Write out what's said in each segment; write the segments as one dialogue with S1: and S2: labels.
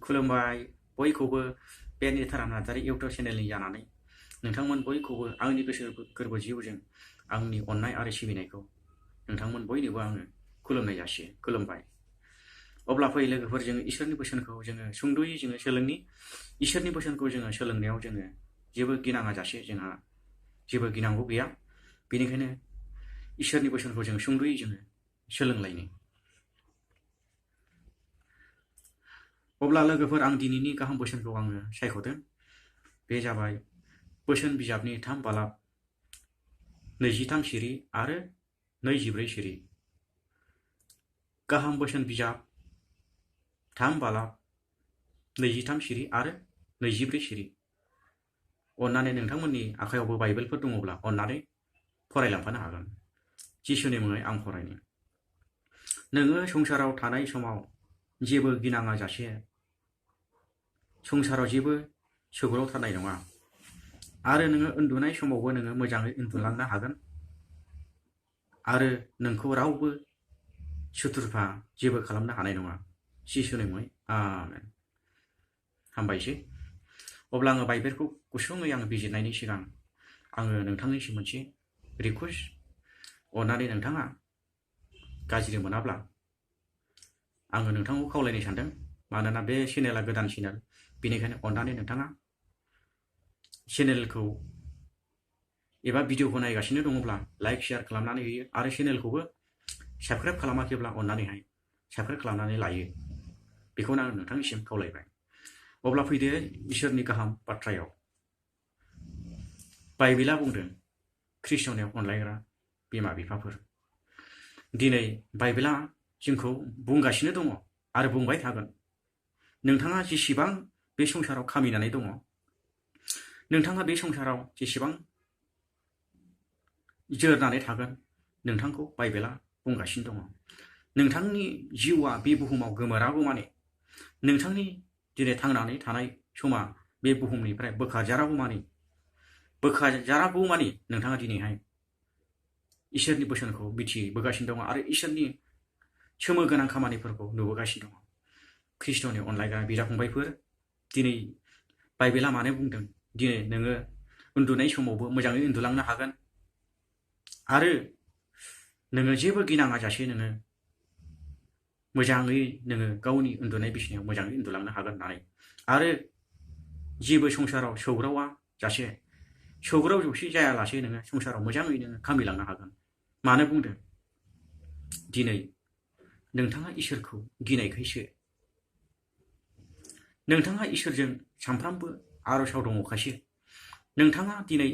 S1: खुलुमबाय बयखौबो बे नेथाराम नार्जारी इउटुब चेनेलनि जानानै नोंथांमोन बयखौबो आंनि गोसो गोरबो जिउजों आंनि अननाय आरो सिबिनायखौ नोंथांमोन बयनोबो आङो खुलुमनाय जासियो। खुलुमबाय। अब्ला फै लोगोफोर, जोङो इसोरनि बोसोनखौ जोङो सुंद'यै जोङो सोलोंनि। इसोरनि बोसोनखौ जोङो सोलोंनायाव जोङो जेबो गिनाङा जासे जोंहा जेबो गिनांगौ गैया। बेनिखायनो इसोरनि बोसोनखौ जों सुंद'यै जोङो सोलोंलायनि। अब्ला लोगोफोर, आं दिनैनि गाहाम बोसोनखौ आङो सायख'दों। बे जाबाय बोसोन बिजाबनि 3 बालाब 23 सिरि आरो 24 सिरि। गाहाम बोसोन बिजाब 3 बालाब 23 सिरि आरो 24 सिरि। अन्नानै नोंथांमोननि आखायावबो बाइबेलफोर दङब्ला अन्नानै फरायलांफानो हागोन। जिसुनि मुङै आं फरायनि। नोङो संसाराव थानाय समाव जेबो गिनाङा जासे संसाराव जेबो सौग्रावथारनाय नङा, आरो नोङो उन्दुनाय समावबो नोङो मोजाङै उन्दुलांनो हागोन, आरो नोंखौ रावबो सुथुरफ्रा जेबो खालामनो हानाय नङा। जिसुनि मुङै आमेन। हामबायसै। अब्ला आङो बाइबेलखौ गुसुङै आङो बिजिरनायनि सिगां आङो नोंथांनिसिम मोनसे रिकुवेस्ट, अन्नानै नोंथाङा गाज्रि मोनाब्ला आङो नोंथांखौ खावलायनो सानदों। मानोना बे चेनेला गोदान चेनेल, बेनिखायनो अन्नानै नोंथाङा चेनेलखौ एबा भिडिअखौ नायगासिनो दङब्ला लाइक शेयार खालामनानै होयो, आरो चेनेलखौबो साबस्क्राइब खालामाखैब्ला अन्नानैहाय साबस्क्राइब खालामनानै लायो। बेखौनो आं नोंथांनिसिम खावलायबाय। अब्ला फैदो इसोरनि गाहाम बाथ्रायाव। बाइबेला बुंदों ख्रिस्ट'नि अनलायग्रा बिमा बिफाफोर। दिनै बाइबेला जोंखौ बुंगासिनो दङ आरो बुंबाय थागोन। नोंथाङा जेसेबां बे संसाराव खामिनानै दङ, नोंथाङा बे संसाराव जेसेबां जोरनानै थागोन, नोंथांखौ बाइबेला बुंगासिनो दङ। नोंथांनि जिउआ बे बुहुमाव गोमोरागौमानि, नोंथांनि दिनै थांनानै थानाय समा बे बुहुमनिफ्राय बोखारजारागौमानि नोंथाङा दिनैहाय इसोरनि बोसोनखौ मिथिबोगासिनो दङ, आरो इसोरनि सोमोगोनां खामानिफोरखौ नुबोगासिनो दङ। ख्रिस्ट'नि अनलायग्रा बिदा फंबायफोर, दिनै बाइबेला मानो बुंदों दिनै नोङो उन्दुनाय समावबो मोजाङै उन्दुलांनो हागोन, आरो नोङो जेबो गिनाङा जासे नोङो मोजाङै नोङो गावनि उन्दुनाय बिसिनायाव मोजाङै उन्दुलांनो हागोन होननानै, आरो जेबो संसाराव सौग्रावा जासे, सौग्राव जौसि जायालासे नोङो संसाराव मोजाङै नोङो खामिलांनो हागोन। मानो बुंदों? दिनै नोंथाङा इसोरखौ गिनायखायसो, नोंथाङा इसोरजों सानफ्रामबो आर'जाव दङखायसो, नोंथाङा दिनै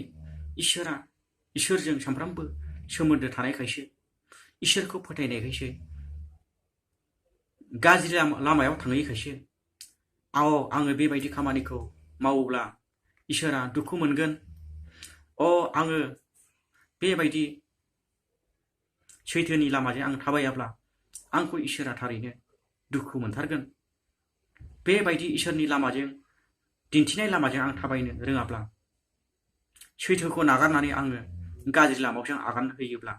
S1: इसोरजों सानफ्रामबो सोमोन्दो थानायखायसो, इसोरखौ फोथायनायखायसो, गाज्रि लामायाव थाङैखायसो, आङो बेबायदि खामानिखौ मावोब्ला इसोरा दुखु मोनगोन, आङो बेबायदि सैथोनि लामाजों आं थाबायाब्ला आंखौ इसोरा थारैनो दुखु मोनथारगोन, बेबायदि इसोरनि लामाजों दिन्थिनाय लामाजों आं थाबायनो रोङाब्ला, सैथोखौ नागारनानै आङो गाज्रि लामाजों आगान होयोब्ला,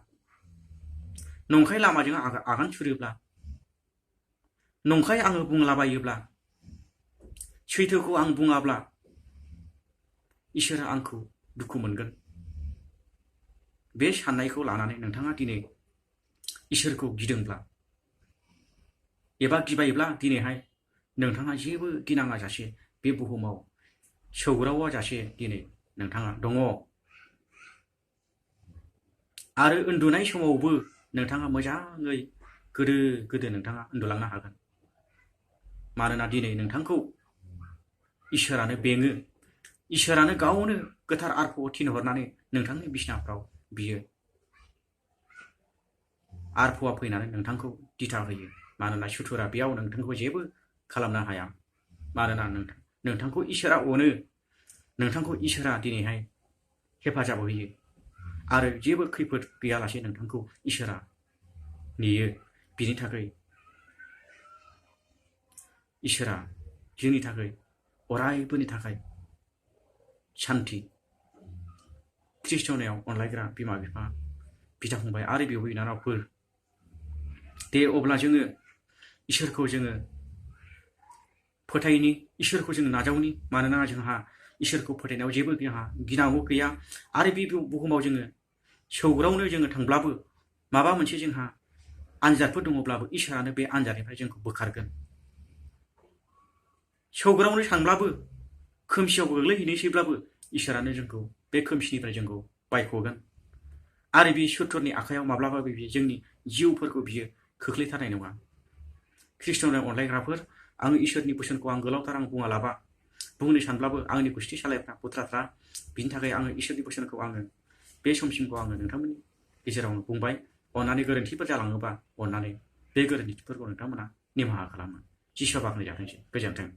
S1: नंखाय लामाजों आगान सुरोब्ला, नंखाय आङो बुंलाबायोब्ला, सैथोखौ आं बुङाब्ला, इसोरा आंखौ दुखु मोनगोन। बे साननायखौ लानानै नोंथाङा दिनै इसोरखौ गिदोंब्ला एबा गिबायब्ला, दिनैहाय नोंथाङा जेबो गिनाङा जासे बे बुहुमाव सौग्रावा जासे दिनै नोंथाङा दङ, आरो उन्दुनाय समावबो नोंथाङा मोजाङै गोदो नोंथाङा उन्दुलांनो हागोन। मानोना दिनै नोंथांखौ इसोरानो बेङो, इसोरानो गावनो गोथार आरफ'आव थिनहरनानै नोंथांनि बिसिनाफ्राव बियो आरफ'आ फैनानै नोंथांखौ दिथा होयो। मानोना सुथुरा बेयाव नोंथांखौ जेबो खालामनो हाया। मानोना नोंथांखौ इसोरा अनो, नोंथांखौ इसोरा दिनैहाय हेफाजाब होयो, आरो जेबो खैफोद गैयालासे नोंथांखौ इसोरा नेयो। बिनि थाखाय इसोरा जोंनि थाखाय अरायबोनि थाखाय सान्थि। ख्रिस्ट'नियाव अनलायग्रा बिमा बिफा, बिदा फंबाय आरो बिब' बिनानावफोर, दे अब्ला जोङो इसोरखौ जोङो फोथायनि इसोरखौ जों नाजावनि मानोना जोंहा इसोरखौ फोथायनायाव जेबो जोंहा गिनांगौ गैया आरो बे बुहुमाव जोङो सौग्रावनो जोङो थांब्लाबो माबा मोनसे जोंहा आनजादफोर दङब्लाबो इसोरानो बे आनजादनिफ्राय जोंखौ बोखारगोन सौग्रावनो थांब्लाबो खोमसियाव गोग्लैहैनोसैब्लाबो इसोरानो जोंखौ बे खोमसिनिफ्राय जोंखौ बायख'गोन आरो बे सुथुरनि आखायाव माब्लाबाबो बियो जोंनि जिउफोरखौ बियो खोख्लैथारनाय नङा ख्रिस्ट'नि अनलायग्राफोर आं इसोरनि बोसोनखौ आं गोलावथार आं बुङालाबा बुंनो सानब्लाबो आंनि गुस्थि सालायफ्रा पुथ्राफ्रा बिनि थाखाय आङो इसोरनि बोसोनखौ आङो बे समसिमखौ आङो नोंथांमोननि गेजेरावनो बुंबाय अन्नानै गोरोन्थिफोर जालाङोबा अन्नानै बे गोरोन्थिफोरखौ नोंथांमोना निमाहा खालामो जिसुआ बाख्नायजाथोंसै गोजोन्थों